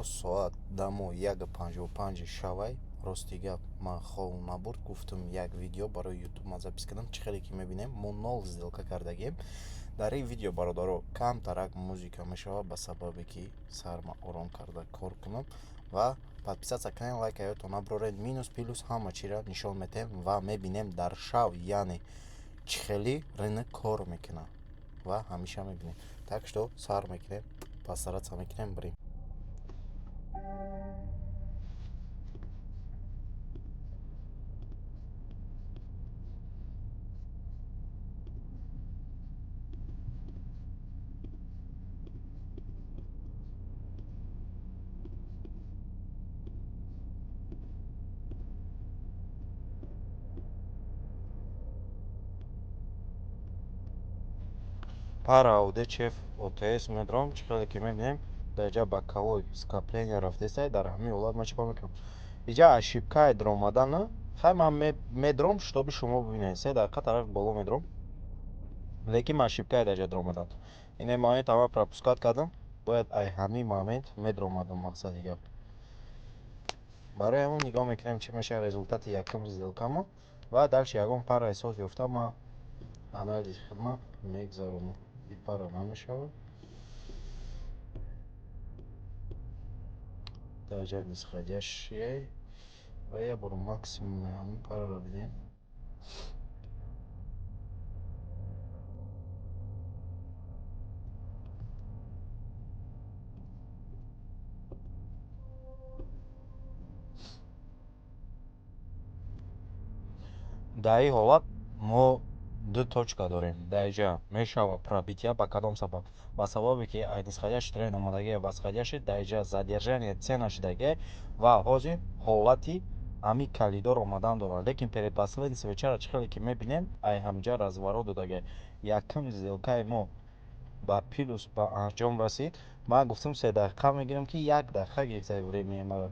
Соат дамо 1:55 шавай. Рости гап, ман хов набурд. Гуфтум, як видео барои Ютуб ман запись кардам. Чӣ хеле ки мебинем, мо нол сделка кардагем дар ин видео. Бародаро, камтарак музика мешавад, ба сабабе ки сарма ором карда кор кунам. Ва подписаться кунед, лайк аётон набароред. Минус, плюс, ҳама чиро нишон метаҳем ва мебинем дар шав, яъне чӣ хеле рынок кор мекунад, ва ҳамеша мебинем. Так что сар мекунем, постараться мекунем, бирем. Пара AUD CHF OTC медром. Чӣ хеле ки мебинем, дар ҷа боковой скопление рафтеста. Дар ҳамин ҳолат ман чӣ кор мекунам? Иҷа ошибкаи даромадана. Хай, ман медром, чтобы шумо бибинед. 3 дақиқа тарафи боло медром, лекин ман ошибкаи дар ҷа даромадам. Ине момент ама пропускать кардам. Бояд ай ҳамин момент медаромадам. Мақсади гап, барои ҳамон нигоҳ мекунем, чӣ мешавад результати якум сделкамо, ва дальше ягон пара эҳсос ёфта, ман анализи худма мегзаронам. И пара намешавад, дар ҷа нисходящий. Ва як бор максимуми ҳамин параро дидем. Дар ин ҳолат мо ду точка дорем. Дар инҷа мешавад пробитие. Ба кадом сабаб? Ба сабабе ки нисходящий тренд омадагия, восходящий дар инҷа задержание цена шудагия ва ҳозир ҳолати ҳамин коридор омадан дорад. Лекин предпоследний свечаро, чӣ хеле ки мебинем, ай ҳаминҷа разворот додагия. Якум сделкаи мо ба плюс ба анҷом расид. Ман гуфтам, 3 дақиқа мегирам, ки як дақиқа гирифта времяи маро.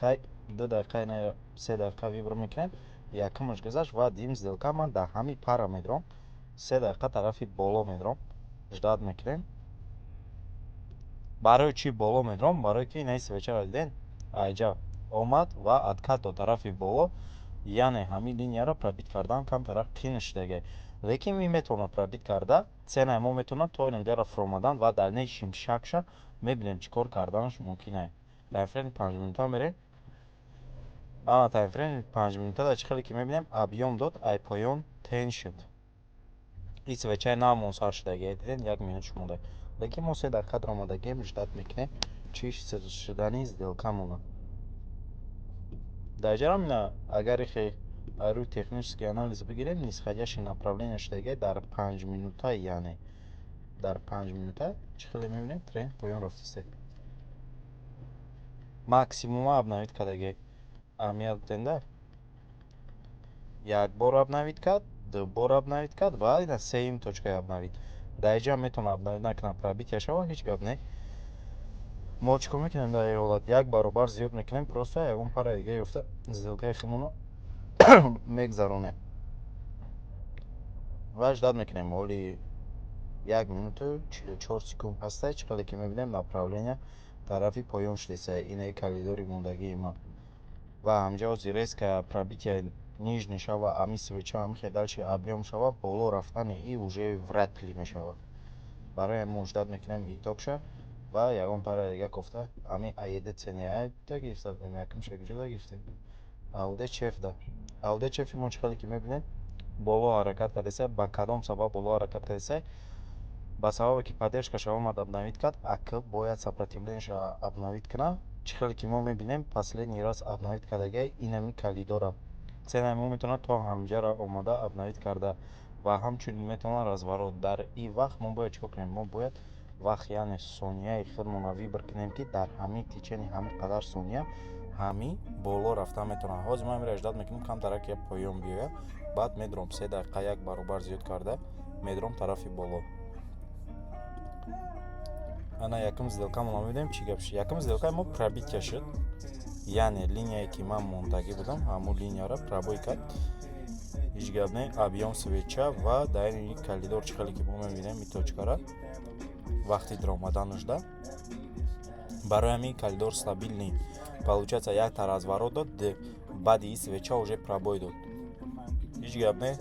Хай, 2 дақиқа на, 3 дақиқа выбор мекунем. Якумаш гузашт ва дуюм сделка ман дар ҳамин пара медром, 3 дақиқа тарафи боло медром. Ждать мекунем. Барои чӣ боло медром? Барое ки инаи свечаро дидем, айҷа омад ва откат до тарафи боло, яъне ҳамин линияро пробить кардан камтарак қиин шудагия. Лекин ин метавонад пробить карда, ценаи мо метавонад то инҷаро фуромадан ва дальнейший шагша мебинем, чӣ кор карданаш мумкин ае. Таймфрейми 5 минута мерем. Ана, таймфрейми 5 минута чӣ хеле ки мебинем, объём дод, ай поён тень шуд. И свечаи навмон сар шудагия, дидем, як минут шумода. Лекин мо 3 дақиқа даромадагием. Ждать мекунем чӣ шудани сделкамона. Дар инҷарам ина, агар ихе рӯи технический анализ бигирем, нисходящий направление шудагия дар 5 минута, яъне дар 5 минута чӣ хеле мебинем, тренд поён рафтааст, максимума обновить кардагия. Аҳамият бидем, да, як бор обновить кард, ду бор обновить кард ва ина сеюм точкаи обновить. Дар инҷа метавонад обновить накунад, пробитие шавад, ҳеҷ гап не. Мо чӣ кор мекунем дар ин ҳолат? Як баробар зиёд мекунем, просто ягон параи дига ёфта, сделкаи худмонро мегзаронем ва ждать мекунем. Ҳоли 1 минуту 44 секунд ҳаста. Чӣ хеле ки мебинем, направление тарафи поён шудеста. Инаи коридори мондагии ман ва ҳамҷа ҳозир резко пробитие нижний шава, ҳамин свеча ҳамин хел дальше объём шава, боло рафтани и уже вряд ли мешавад. Барои ҳамин мо ждать мекунем итогша ва ягон параи дига кофта. Ҳамин AUD CNY гирифта будем. Якумша куҷода гирифтем? AUD CHF да. AUD CHF мо, чӣ хеле ки мебинем, боло ҳаракат кардеса. Ба кадом сабаб боло ҳаракат кардеса? Ба сабабе ки поддержкаша омад, обновить кард. Ак бояд сопротивлениеша обновить кунад. Чӣ хеле ки мо мебинем, последний раз обновить кардагиа инами коридора. Ценаи мо метавонад то ҳамҷаро омода обновить карда ва ҳамчунин метавонад разворот. Дар ин вақт мо бояд чӣ кор кунем? Мо бояд вақт, яъне сонияи худмонро выбор кунем, ки дар ҳамин течение ҳамин қадар сония ҳамин боло рафта метавонад. Ҳозир ман амира ждать мекунам, камтарак я поён биёяд, баъд медуром, 3 дақиқа як баробар зиёд карда медуром тарафи боло. Ана, якум сделкамонро мебинем, чӣ гап шуд. Якум сделкаи мо пробитие шуд, яъне линияе ки ман мондагӣ будам, ҳамун линияро пробой кард. Ҳеҷ гап не, объём свеча ва дар ин коридор, чӣ хеле ки мо мебинем, ин точкара вақти даромаданашда. Барои ҳамин коридор стабильный. Получается, якта разворот дод, баъди и свеча уже пробой дод. Ҳеҷ гап не.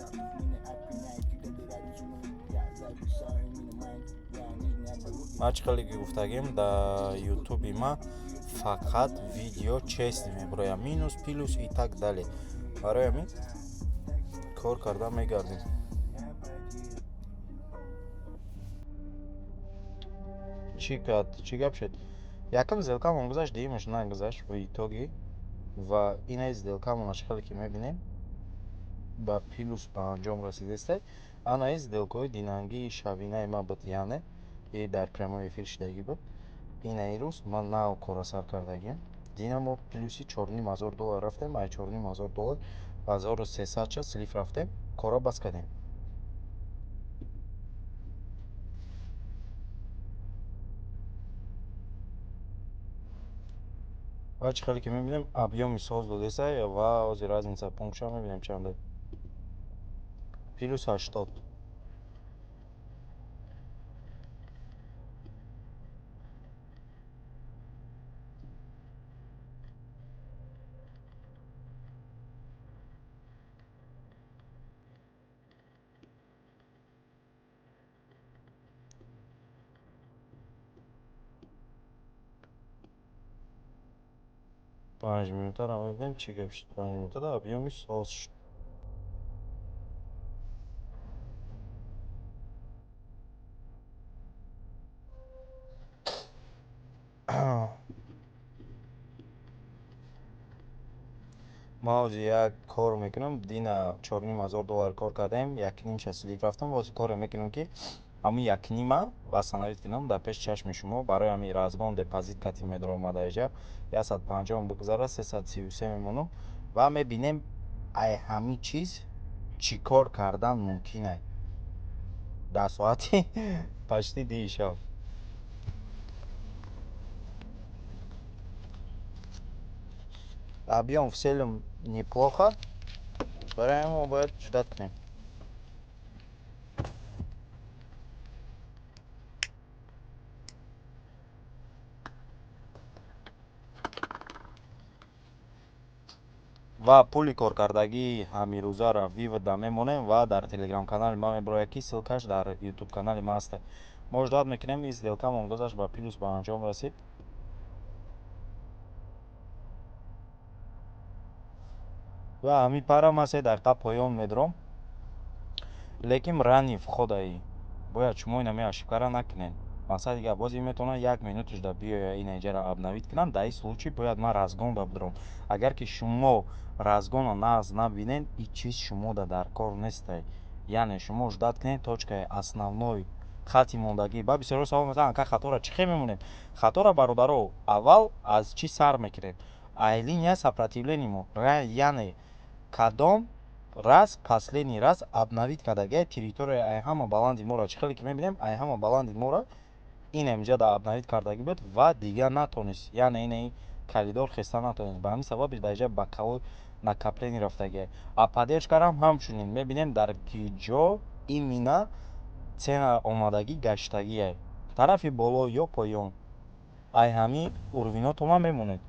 Ман чӣ хеле ки гуфтагим, дар ютуби ма фақат видео честный мебирояд, минус, плюс и так далее. Барои ҳамин кор карда мегардем. Чӣ кард, чӣ гап шуд? Якум сделкамон гузашт, дуюмаш нагузашт в итоге. Ва инаи сделкамона, чӣ хеле ки мебинем, ба плюс ба анҷом расидааст. Анаи сделкаҳои динангии шабинаи ман буд, яъне и дар прямой эфир шидагӣ буд. Инаи рӯз ман нав кора сар кардагиам. Дина мо плюси 4500 доллар рафтем, ай 4500 доллар 1300 ша слив рафтем, кора бас кардем. Ва чӣ хеле ки мебинем, объёми соз додеса ва ҳозир разница пунктша мебинем чанда. Плюс 80. 5 минутаро мебинем, чӣ гап шуд. 5 минутада объёми соз шуд. Ман ҳозир як кор мекунам. Дина 4500 доллар кор кардем, якнимша слив рафтам. Ҳозир коре мекунам, ки ҳамун якнима восстановить кунам дар пеши чашми шумо. Барои ҳамин разгон депозит кати медаромад, аиҷа 150 бигзара, 333 мемонам ва мебинем, ай ҳамин чиз чӣ кор кардан мумкин ай дар соати почти 2-и шаб. Объем в целом неплохо, барои ҳамин мо бояд ждать кунем. Ва пули коркардагии ҳамирӯзаро вывода мемонем ва дар телеграм-канали ман мебирояд, ки ссылкаш дар ютуб-канали ман ҳаст. Мо ждать мекунем. Ин сделкамон гузашт, ба плюс ба анҷом расид ва ҳамин пара ман 3 дақиқа поён медорам, лекин ранний входаи бояд шумо инами ошибкаро накунед. Мақсади гап, боз ин метавонад як минуташда биёя, ина иҷара обновить кунам. Дар ин случай бояд ман разгонда бидорам. Агар ки шумо разгонро нағз набинед, ин чиз шумода дар кор нестай. Яъне шумо ждать кунед точкаи основной хати мондагӣ. Ба бисёриҳо савол метавонанд: ака, хаторо чӣ хел мемонем? Хаторо, бародаро, аввал аз чӣ сар мекунем? Ай линия сопротивления мо, яъне кадом раз последний раз обновить кардагиа территорияи ай ҳама баланди моро. Чӣ хеле ки мебинем, ай ҳама баланди моро ин инҷа да обновить кардагӣ буд ва дигар натонист, яъне ин коридор хеста натонист. Ба ҳамин сабаб дар инҷа боковой накопление рафтагиа. А поддержкарам ҳамчунин мебинем, дар ки ҷо именно цена омадагӣ гаштагиа, тарафи боло ё поён. Ай ҳамин уровенотома мемонед.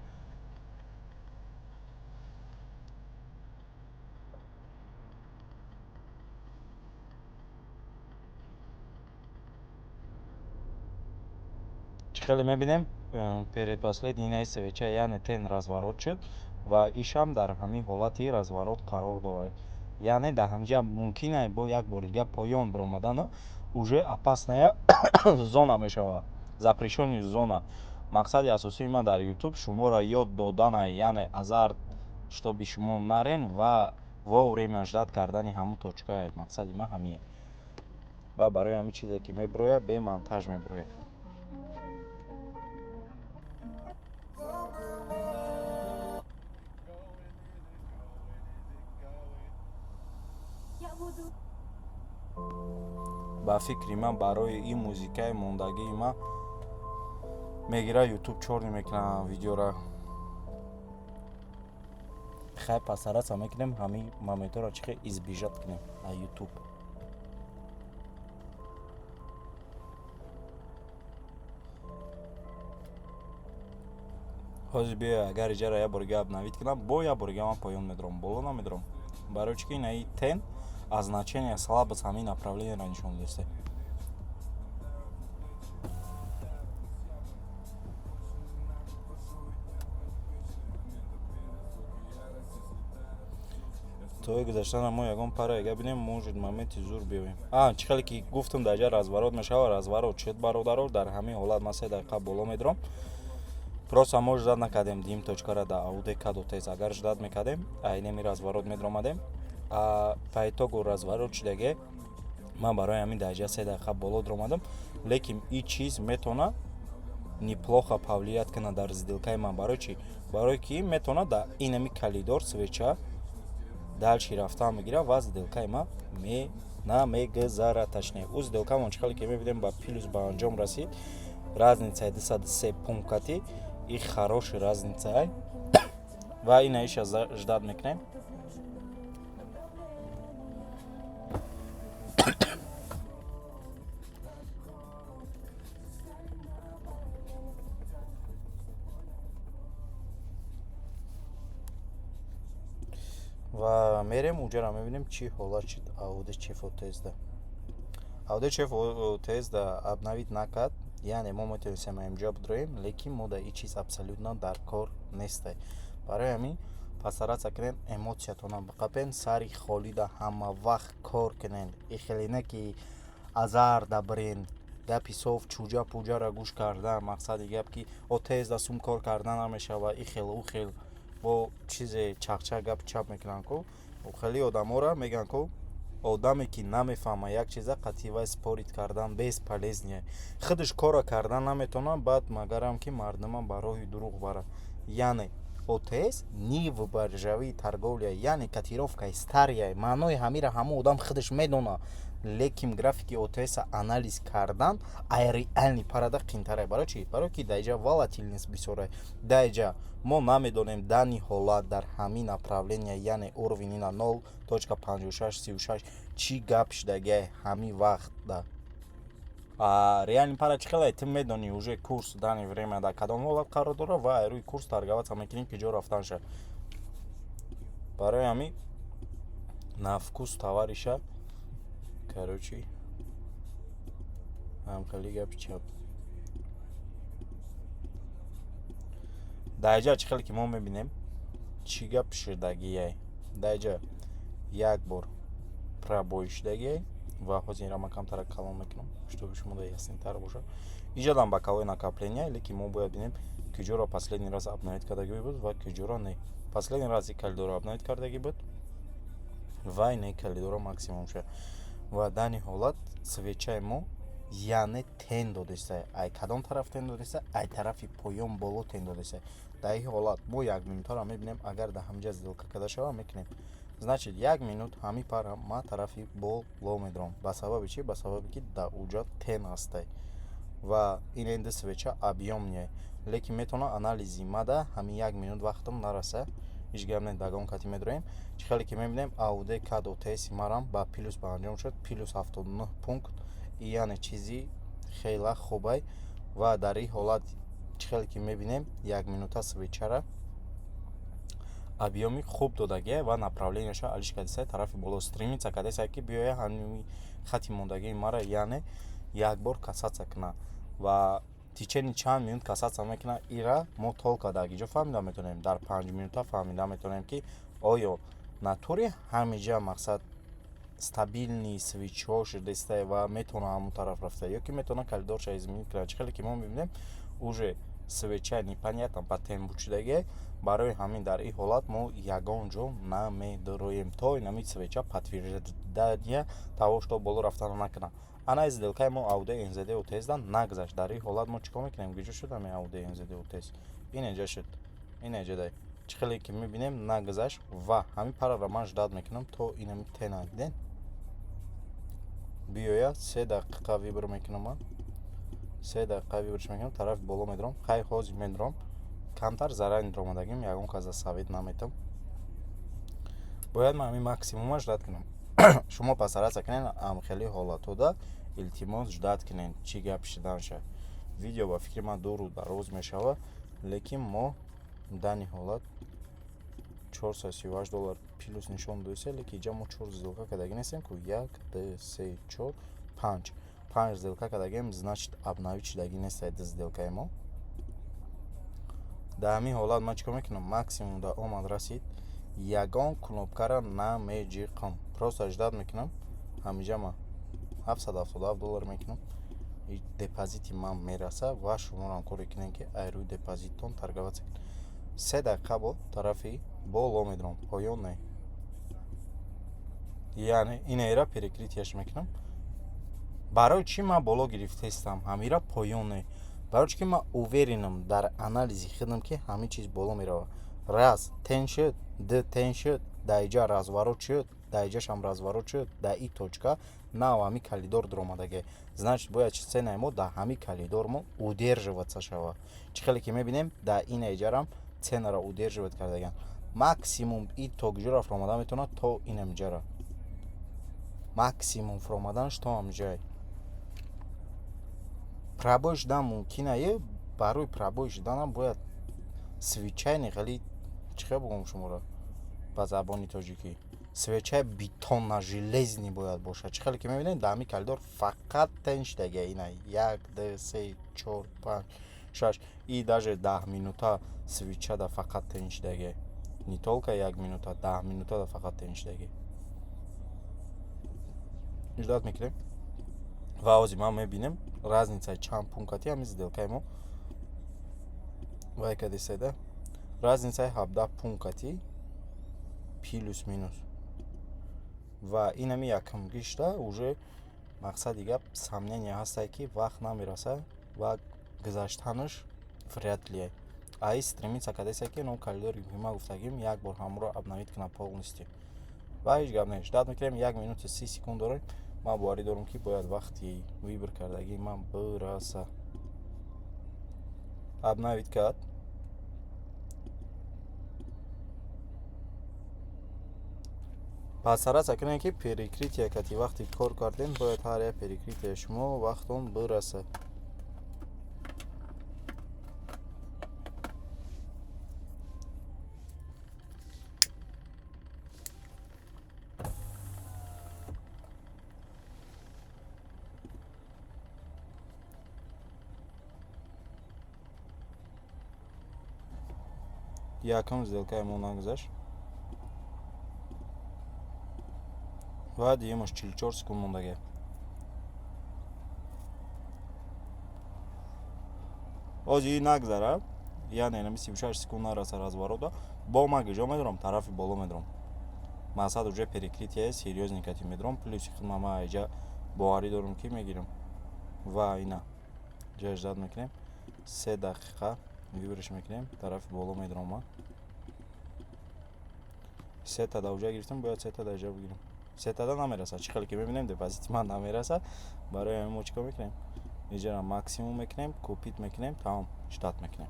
Чӣ хеле мебинем, предпоследний инаи свеча, яъне тень разворот шуд ва ишам дар ҳамин ҳолати разворот қарор дорад. Яъне дар ҳаминҷа мумкин ай бо як бори дигар поён биромадану уже опасная зона мешавад, запрещённый зона. Мақсади асосии ман дар ютуб шуморо ёд доданай, яъне азарт чтобы шумо нарен ва вовремя ждать кардани ҳамун точкае. Мақсади ман ҳамине ва барои ҳамин чизе ки мебирояд, бе монтаж мебирояд. Я буду Ба фикри ман, барои ин музикаи мондагии ман мегира, ютуб чёрный мекунам видеора. Хай, постараться мекунем ҳамин моментҳоро чӣ хел избежать кунем аз ютуб. Ҳозир биё, агар иҷара як борига обновить кунам, бо як борига ман поён медорам, боло намедорам. Барои чӣ ки инаи тень аз значения слабость ҳамин направлениеро нишон додааст. То гузаштана мо ягон пара яга бинем, может, моменти зур биёем. А чӣ хеле ки гуфтам, дар ҷа разворот мешава, разворот шуд, бародаро. Дар ҳамин ҳолат ман 3 дақиқа боло медорам. Просто мо ждать накардем дим точкара да ауд кад ОТС. Агар ждать мекардем, айнеми разворот медромадем. А по итогу разворот шудаге. Ман барои ҳамин дар ҷа 3 дақиқа боло дромадам. Лекин и чиз метавона неплохо повлиять кунад дар сделкаи ман. Барои чӣ? Барое ки метавонад дар инами коридор свеча дальше рафтан мегирад ва сделкаи ман намегузарад. Точнее, ӯ сделкамон, чӣ хеле ки мебинем, ба плюс ба анҷом расид. Разницаи 203 пунктати и хороший разница. Ва ина иша ждать мекунем. Ва мерем, уҷаро мебинем, чӣ ҳолат шуд. Ауд CHF ОТСда, ауд CHF ОТСда обновить накард, яъне мо метавонистем инҷо бидроем, лекин мо дар ин чиз абсолютно дар кор нестай. Барои ҳамин постараться кунед, эмоциятонро биқапен, сари холида ҳама вақт кор кунед. И хеле не ки азарда бирен, гапи соф чуҷа пуҷаро гӯш кардан. Мақсади гап ки ОТСда сум кор кардан намешава, и хел, ӯ хел, бо чизе чақчақ, гапи чап мекунанд ку. Хеле одаморо мегӯянд ку, одаме ки намефаҳма як чиза, қатъи вай спорить кардан бесполезный. Худаш корро кардан наметавонад, баъд магарам ки мардума ба роҳи дурӯғ барад. Яъне ОТС не в биржевой торговля, яъне котировкаи старая. Маънои ҳамира ҳамон одам худаш медонад, лекин графики ОТСа анализ кардан ай реальный парада қинтарай. Барои чӣ? Барое ки дар иҷа волатильность бисёрай. Дар иҷа мо намедонем данный ҳолат дар ҳамин направление, яъне уровень ина 0.5636, чӣ гап шудагиай ҳамин вақтда. Реальный пара чӣ хеле ту медонӣ, уже курс данный время дар кадом ҳолат қарор дорад ва ай рӯи курс торговаться мекунӣ, ки ҷо рафтан шад. Барои ҳамин на вкус товариша. Короче, ҳамхели гапи чап. Дар иҷа чӣ хеле ки мо мебинем, чӣ гап шудагиай? Дар иҷа як бор пробой шудагиай. Ва ҳозир инро ман камтара калон мекунам, чтобы шумо да яснитар бошад. Иҷадам боковое накопление, лекин мо бояд бинем, куҷоро последний раз обновить кардагӣ буд ва куҷоро не. Последний раз и коридорро обновить кардагӣ буд ва инаи коридорро максимум шуд. Ва данный ҳолат свечаи мо, яъне тень додеста. Ай кадом тараф тень додеста? Ай тарафи поён боло тень додеста. Дар ин ҳолат мо як минутаро мебинем. Агар дар ҳамҷа сделка карда шава, мекунем. Значит, як минут ҳамин пара ман тарафи боло медорам. Ба сабаби чӣ? Ба сабабе ки дар уҷа тень ҳастай ва ин энди свеча объёмный, лекин метавонад анализи мада ҳамин як минут вақтам нараса. Ҳеҷ гап не, догон кати медроем. Чӣ хеле ки мебинем, ауд кад ОТСи марам ба плюс ба анҷом шуд, плюс 79 пункт, яъне чизи хела хубай. Ва дар ин ҳолат, чӣ хеле ки мебинем, як минута свечара объёми хуб додагия ва направленияша алиш кардеса, тарафи боло стремиться кардеса, ки биёя ҳамин хати мондагии мара, яъне як бор касаться кунад. Ва течение чанд минут касаться мекунад, ира мо только дар иҷо фаҳмида метавонем. Дар 5 минута фаҳмида метавонем, ки оё натури ҳамиҷа мақсад стабильный свечҳо шудеста ва метавона ҳамон тараф рафта ё ки метавона коридорша изменить кунад. Чӣ хеле ки мо мебинем, уже свеча непонятно ба тень шудагия. Барои ҳамин дар ин ҳолат мо ягон ҷо намедороем, то инами свеча подтверждения того, что боло рафтана накунад. Ана сделкаи мо ауд NZD ОТСда нагузашт. Дар ин ҳолат мо чӣ кор мекунем? Куҷо шуд ҳамин ауд NZD ОТС? Ин инҷа шуд, ин инҷа. Чӣ хеле ки мебинем, нагузашт. Ва ҳамин параро ман ждать мекунам, то инами тена диден биёяд. 3 дақиқа выбор мекунам ман, 3 дақиқа выборш мекунам, тарафи боло медорам. Хай, ҳозир медорам, камтар заранее омадагим, ягон кас за совет наметам. Бояд ман ҳамин максимума ждать кунам. Шумо постараться кунед, хеле ҳолатҳода, илтимос, ждать кунед, чӣ гап шиданша. Видео ба фикри ман дуру дароз мешавад, лекин мо Данный ҳолат 438 доллар плюс нишон доиста, лекин иҷа мо чор сделка кардагӣ нестем ку: як, ду, се, чор, панҷ. Панҷ сделка кардагем, значит, обновить шудагӣ нестай ду сделкаи мо. Дар ҳамин ҳолат ман чӣ кор мекунам? Максимум да омад, расид, ягон кнопкара намеҷиқам, просто ждать мекунам. Ҳамиҷа ман 777 доллар мекунам, депозити ман мераса ва шуморо коре кунем, ки ай рӯи депозиттон торговаться кунед. 3 дақиқа бо тарафи боло медурам, поён не, яъне инаира перекрытияш мекунам. Барои чӣ ман боло гирифтаистам, ҳамира поён не? Барои чӣ ки ман уверенам дар анализи худам, ки ҳамин чиз боло меравад. Раз тень шуд, ду тень шуд, дар иҷа разворот шуд, дар иҷашам разворот шуд, дар и точка нав ҳами коридор дуромадагӣ, значит, бояд ценаи мо дар ҳами коридор мо удерживаться шавад. Чӣ хеле ки мебинем, дар ин иҷарам ценаро удерживать кардагианд. Максимум и то куҷоро фуромада метавонад? То инамиҷара максимум фуромаданаш, то ҳамиҷае. Пробой шудан мумкинае. Барои пробой шуданам бояд свечайни хеле, чӣ хел бигӯям шуморо ба забони тоҷикӣ, свечаи бетонна, железный бояд бошад. Чӣ хеле ки мебинед, дар ҳамин коридор фақат тень шудагия. Ина як, ду, се, чор, панҷ, шаш и даже 10 минута свечада фақат тень шудагия, не только як минута, 10 минутада фақат тень шудагия. Ждать мекунем ва ҳозир ман мебинем разницаи чанд пунктати ҳамин сделкаи мо вай кадеседа. Разницаи 17 пунктати плюс минус ва инами якм гишта уже. Мақсади гап, сомнение ҳастае, ки вақт намераса ва гузаштанаш вряд ли. Аи стремиться кадеса, ки но коридори ки ман гуфтагим, як бор ҳамро обновить кунам полностью ва ҳеҷ гап не. Ждать мекунем, 1 минуту 30 секунд дорем. Ман боварӣ дорам, ки бояд вақти выбор кардагии ман бираса. Обновить кард. Пас кунем, ки перекрытие кати вақте кор кардем, бояд ҳар як перекрытие шумо вақтон бираса. Якум сделкаи мо нагузашт ва дуюмаш 44 секунд мондагия. Ҳозир нагзара, яъне нами 36 секунд нараса разворота, бо ман куҷо медорам? Тарафи боло медорам. Мақсад, уже перекрытие серьёзный кати медорам. Плюси худма ман иҷа боварӣ дорам, ки мегирам. Ва ина ҷа ждать мекунем, 3 дақиқа выборш мекунем, тарафи боло медорам. Ман сета да уҷа гирифтам, бояд сета да иҷа бигирам. Сетада намерасад. Чӣ хеле ки мебинем, депозити ман намерасад. Барои ҳамин мо чӣ кор мекунем? Иҷара максимум мекунем, купить мекунем, тамом, ждать мекунем.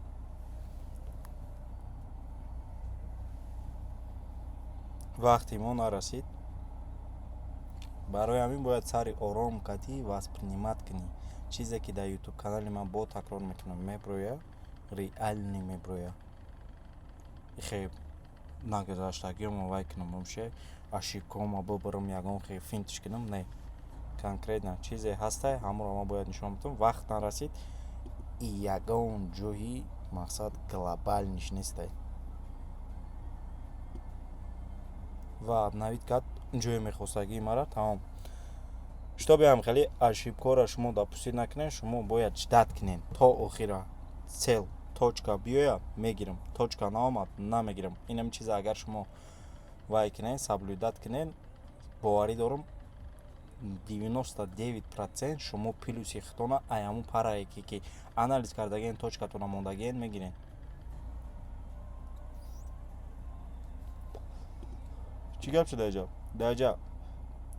Вақти мо нарасид. Барои ҳамин бояд сари ором кати воспринимать кунӣ. Чизе ки дар ютуб канали ман бо такрор мекунам, меброя, реальный меброя. Хе нагузаштагиёмо вай кунам, вообще ошибкома бубарам, ягон хе финтиш кунам, не. Конкретно чизе ҳастай, ҳамонро ман бояд нишон бидам. Вақт нарасид и ягон ҷои мақсад глобальныйш нестай. Ва обновить кард ҷои мехостагии мара, тамом. Чтобы ҳам хеле ошибкаро шумо допустить накунед, шумо бояд ждать кунед то охира. Цел точка биёя, мегирам, точка наомад, намегирам. Инам чиза агар шумо вай кунед, соблюдать кунед, боварӣ дорам, 99% шумо плюси худтона ай ҳамун парае ки анализ кардагиен, точкатона мондагиен, мегиред. Чӣ гап шуда иҷо? Даҷа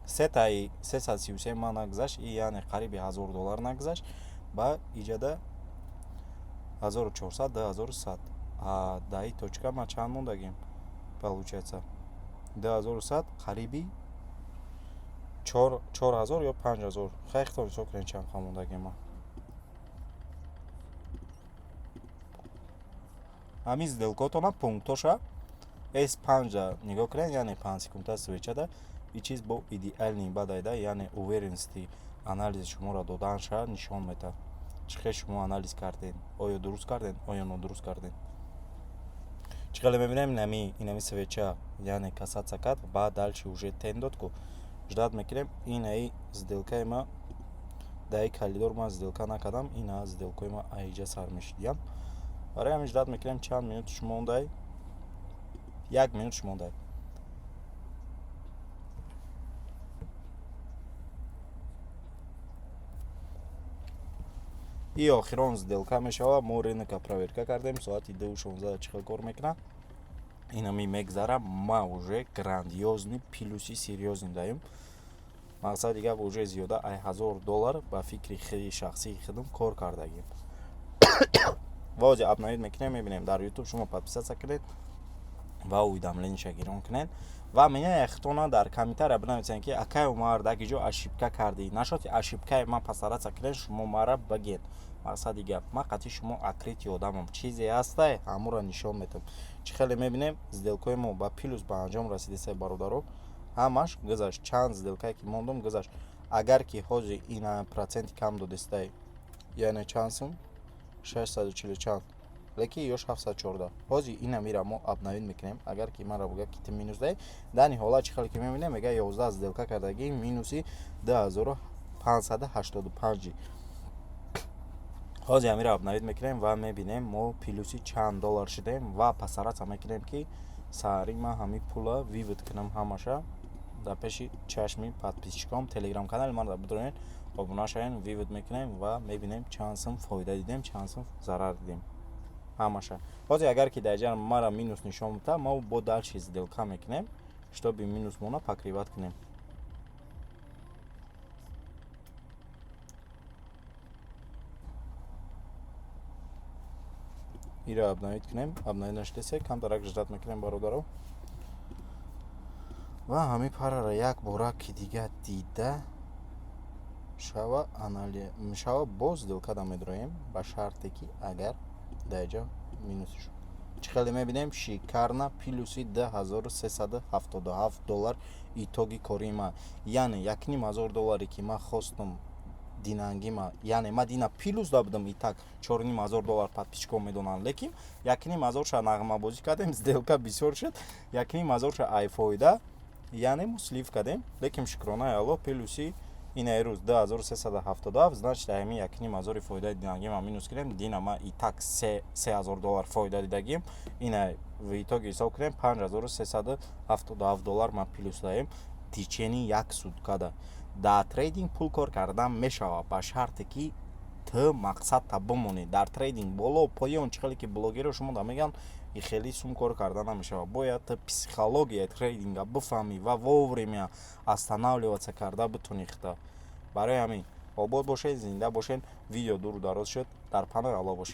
сетаи 333 ман нагузашт, и яъне қариби 1000 доллар нагузашт. Ба иҷада 1400, 2100. Даи точка ман чанд мондагим? Получается, 2100, қариби 4000 ё 5000. Хай, хитон ҳисоб кунед, чанд қа мондагим ман. Ҳамин сделкотона пунктоша S5 нигоҳ кунед, яъне 5 секунда свечада и чиз бо идеальный бадайда, яъне уверенности анализи шуморо доданша нишон медиҳад, чӣ хел шумо анализ кардем, оё дуруст кардем, оё нодуруст кардем. Чӣ хеле мебинем, инами свеча, яъне касаться кард, баъд дальше уже тень дод ку. Ждать мекунем. Инаи сделкаи ма даи коридор ман сделка накардам, ина сделкаи ма аиҷа сар мешидиям. Барои ҳамин ждать мекунем. Чанд минуташ мондай? Як минуташ мондай. И охирон сделка мешавад. Мо рынка проверка кардем, соати 2:16 чӣ хел кор мекунад. Инами мегзара, ма уже грандиозный плюси серьёзный даем. Мақсади гап, уже зиёда ай 1000 доллар ба фикри хели шахсии худам кор кардагим. Вози обновить мекунем, мебинем. Дар Ютуб шумо подписаться кунед ва уведомлениша гирон кунед ва меня хитона дар комментария бинависед, ки акай Умар, дар ки ҷо ошибка кардӣ. Нашоти ошибкаи ман постараться кунед, шумо мара багед. Мақсади гап, ман қатъи шумо открытый одамам, чизе ҳастай, ҳамуро нишон метам. Чӣ хеле мебинем, сделкаи мо ба плюс ба анҷом расидеса, бародаро. Ҳамаш гузашт, чанд сделкае ки мондум, гузашт. Агар ки ҳозир ина проценти кам додистай, яъне чанд сум, 640 чанд, леки ёш 714. Ҳозир ина мира мо обновить мекунем. Агар ки манро бугӯяд, ки ту минус даи, дани ҳолат чӣ хеле ки мебинем, мега 11 сделка кардагӣ, минуси 2585. Ҳозир ҳамиро обновить мекунем ва мебинем, мо плюси чанд доллар шудем ва постараться мекунем, ки саҳарӣ ман ҳамин пула вывод кунам ҳамаша дар пеши чашми подписчиком. Телеграм канали маро бидорен, обуна шавем. Вывод мекунем ва мебинем, чанд сум фоида дидем, чанд сум зарар дидем, ҳамаша. Ҳозир агар ки дар ҷа мара минус нишон диҳад, мо бо дальше сделка мекунем, чтобы минусмона покрывать кунем. Иро обновить кунем. Обновить нашудесе, камтарак ждать мекунем, бародаро. Ва ҳамин параро як бора ки дига дида шава, мешава, боз сделкада медроем, ба шарте ки агар дар ҷо минус шуд. Чӣ хеле мебинем, шикарно, плюси 2377 доллар итоги кори ман, яъне 1500 долларе ки ман хостум динангима, яъне ман дина плюс да будам, и так 4500 доллар подписчикон медонанд, лекин 1500-ша нағмабозӣ кардем, сделка бисёр шуд, 1500-ша ай фоида, яъне мо слив кардем. Лекин шукронаи Аллоҳ, плюси инаи рӯз 2377. Значит, ҳамин 1500-и фоидаи динагима минус кунем. Дина ма и так 3000 доллар фоида дидагим. Ина в итоге ҳисоб кунем, 5377 доллар ман плюс даем течение як суткада. Дар трейдинг пул кор кардан мешавад, ба шарте ки ту мақсадта бимонӣ. Дар трейдинг боло поён, чӣ хеле ки блогеро шумо да мегӯянд, и хеле сум кор карда намешавад. Бояд ту психологияи трейдинга бифаҳмӣ ва вовремя останавливаться карда битонӣ хита. Барои ҳамин обод бошед, зинда бошед. Видео дуру дароз шуд. Дар паноҳи Аллоҳ бошед.